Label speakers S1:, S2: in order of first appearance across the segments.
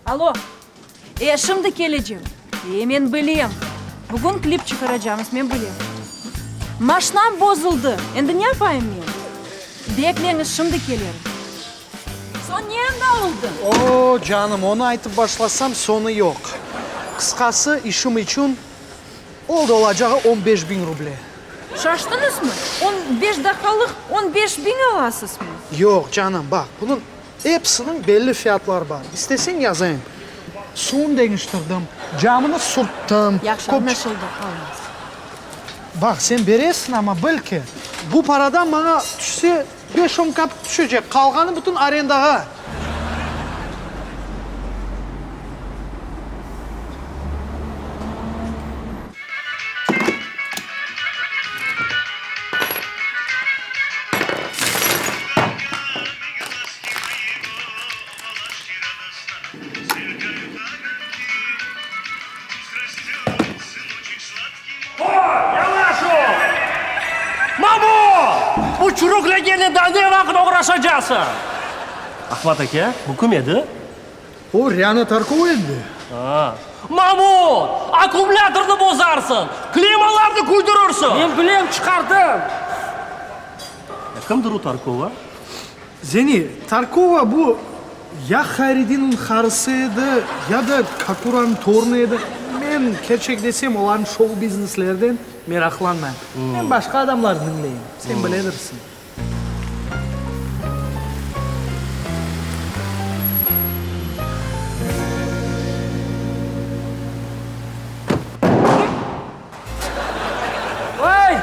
S1: Alo! E, şimdi kelecem. E, men bilem. Bugün klip çıqaracamız, men bilem. Maşnam bozuldı. Endi ne yapayım men? Bekleñiz, şimdi kelerim. Soñ ne anda oldı?
S2: O, canım, onı aytıp başlasam, soñu yoq. Qısqası, işim içün oldı olacağı on beş biñ ruble.
S1: Şaştıñızmı? On beş daqqalıq on beş biñ alasızmı?
S2: Yoq, canım, baq, bunıñ Episiniñ belli fiyatları bar. İsteseñ yazayım. Suvun deñiştirdim, camını sürttim.
S1: Yahşı, añlaşıldı, alıñız.
S2: Baq, sen beresiñ, amma bil ki, bu paradan maña tüşse beş-on kapik tüşecek, qalğanı bütün arendağa.
S3: O, yavaş ol! Mamut! Bu çürük legenni daa ne vaqıt oğraşacasıñ? Ahmat aka, bu kim edi?
S2: O, Riana Tarkova edi.
S3: A! Mamut! Akkumulâtornı bozarsıñ! Klimalarnı küydürirsiñ!
S4: Men bilem, çıqardım!
S3: Ya kimdir o Tarkova?
S2: Zeni, Tarkova bu ya Hayredinniñ qarısı edi, ya da Kakuranıñ torunı edi. Men, kerçek desem, olarnıñ şou-bizneslerden meraqlanmayım. Men başqa adamlarnı diñleyim, sen biledirsiñ.
S4: Vay!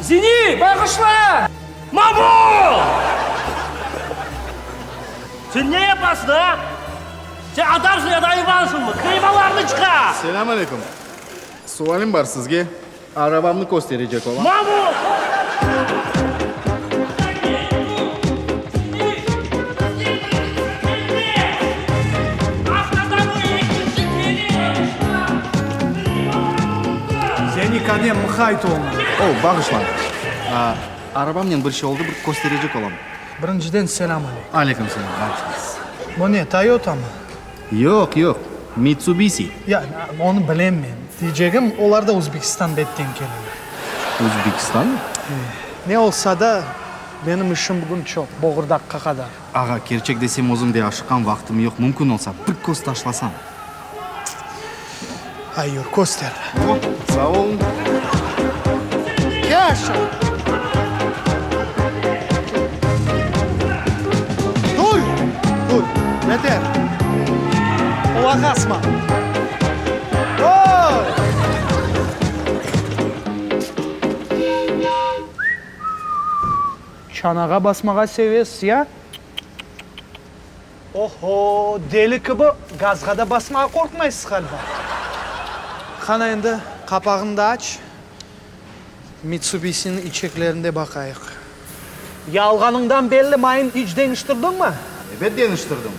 S4: Zini, bağışla!
S3: Mamut! Sen ne yapasıñ, a? Sen adamsıñ ya da ayvansıñmı? Kleymalarnı çıqar!
S5: Selâm aleyküm. Sualim bar sizge. Arabamnı kösterecek olam.
S3: Mamut!
S2: Zeni kadem, mıqayt olma.
S5: O, bağışlañ. Arabamnen bir şey oldı, bir kösterecek olam.
S2: Birinciden selâm aleyküm.
S5: Aleyküm selâm, bağışlañ.
S2: Bu ne, Toyotamı?
S5: Yoq, yoq, Mitsubisi.
S2: Ya, onı bilem men. Deycegim, olar da Uzbekistan betten keleler.
S5: Uzbekistanmı?
S2: Eh, ne olsa da, benim işim bugün çoq, boğurdaqqa qadar.
S5: Ağa, kerçek desem, özüm de aşıqqan vaqtım yoq, mümkün olsa, bir köz taşlasañ.
S2: Ay, yür, köster.
S5: O, sağ oluñ.
S2: Ke aşağı. Dur! Dur! Yeter! Qulaq asma! Dur! Çanağa basmağa sevesiz, ya? Oho, deli kibi gazğa da basmağa qorqmaysız ğaliba. Qana endi, qapağını da aç, Mitsubisiniñ içeklerinde baqayıq. Ya alğanıñdan belli mayın iç deñiştirdiñmi?
S5: Ebet deñiştirdim.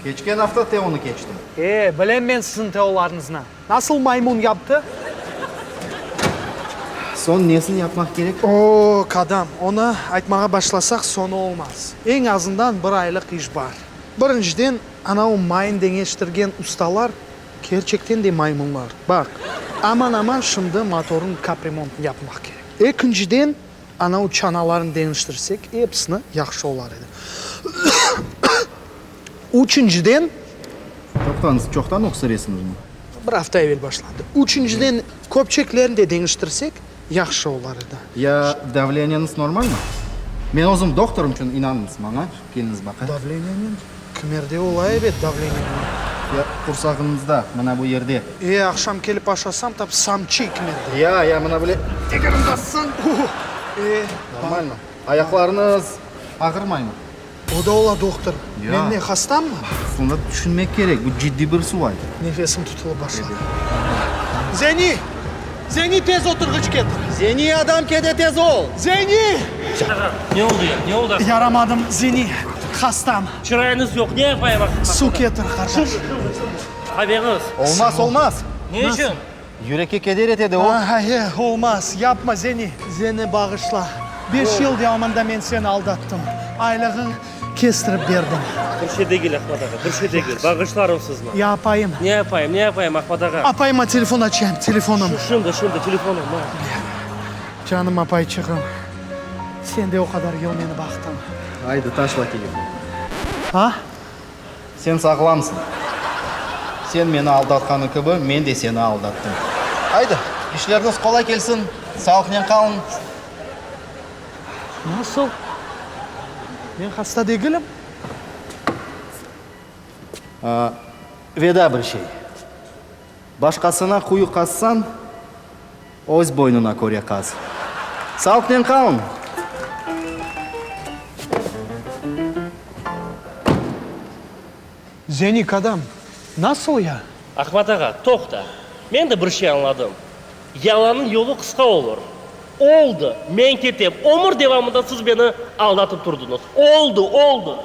S5: Keçken afta TEOnı keçtim.
S2: E, bilem men siziñ TEOlarıñıznı. Nasıl maymun yaptı?
S5: Soñ nesini yapmaq kerek?
S2: O, kadâm, onı aytmağa başlasaq soñu olmaz. Eñ azından bir aylıq iş bar. Birinciden, anavı mayın deñiştirgen ustalar kerçekten de maymunlar. Baq, aman-aman şimdi motornıñ kapremontını yapmaq kerek. Ekinciden, anavı çanalarını deñiştirsek, episini yahşı olar edi. Üçünciden.
S5: Toqtañız, çoqtan öksüresiñizmi?
S2: Bir afta evel başlandı. Üçünciden, köpçeklerini de deñiştirsek, yahşı olar edi.
S5: Ya davleniyañız normalmi? Men özüm doktorım içün inanıñız maña, keliñiz baqayıq.
S2: Davleniyanen? Kimerde ola ebet davleniyanen.
S5: Ya qursağıñızda, mına bu yerde.
S2: E, aqşam kelip aşasam, tap samçıy kimerde.
S5: Ya, ya, mına böyle tekerim bassañ.
S2: E,
S5: Normalmi? Ayaqlarıñız ağırmaymı?
S2: O da ola, dohtor.
S5: Ya.
S2: Men ne, hastammı?
S5: Aslında tüşünmek kerek, bu ciddiy bir sual.
S2: Nefesim tutulıp başladı. Zeni! Zeni, tez oturğıç ketir!
S5: Zeni, adam kete, tez ol!
S2: Zeni!
S3: Ne oldı ya, ne oldı?
S2: Yaramadım, Zeni, hastam.
S3: Çırayıñız yoq, ne yapayım?
S2: Su ketir, qardaş.
S3: Qaveñiz.
S5: Olmaz, olmaz!
S3: Ne içün?
S5: Yürekke keder etedi o.
S2: Ahe, olmaz, yapma, Zeni. Zeni, bağışla. Beş yıl devamında men seni aldattım. Aylığıñ. Kestirip berdim.
S3: Bir şey degil, Ahmat ağa, bir şey degil. Bağışlarım sizni.
S2: Ya apayım?
S3: Ne yapayım, ne yapayım, Ahmat ağa?
S2: Apayıma telefon açayım, telefonım.
S3: Şimdi, şimdi, telefonım, ma.
S2: Canım apayçığım, sen de o qadar yıl meni baqtıñ.
S5: Aydı, taşla telefon.
S2: A?
S5: Sen sağlamsıñ. Sen meni aldatqanı kibi, men de seni aldattım. Aydı, işleriñiz qolay kelsin, sağlıqnen qalıñ.
S2: Nasıl? Men hasta degilim.
S5: Ve daa bir şey. Başqasına quyu qazsañ, öz boynuna köre qaz. Sağlıqnen qalıñ!
S2: Zenik adam, nasıl ya?
S3: Ahmat ağa, toqta. Men de bir şey añladım. Yalannıñ yolu qısqa olur. Oldı, men ketem. Ömür devamında siz meni aldatıp turdıñız. Oldı, oldı!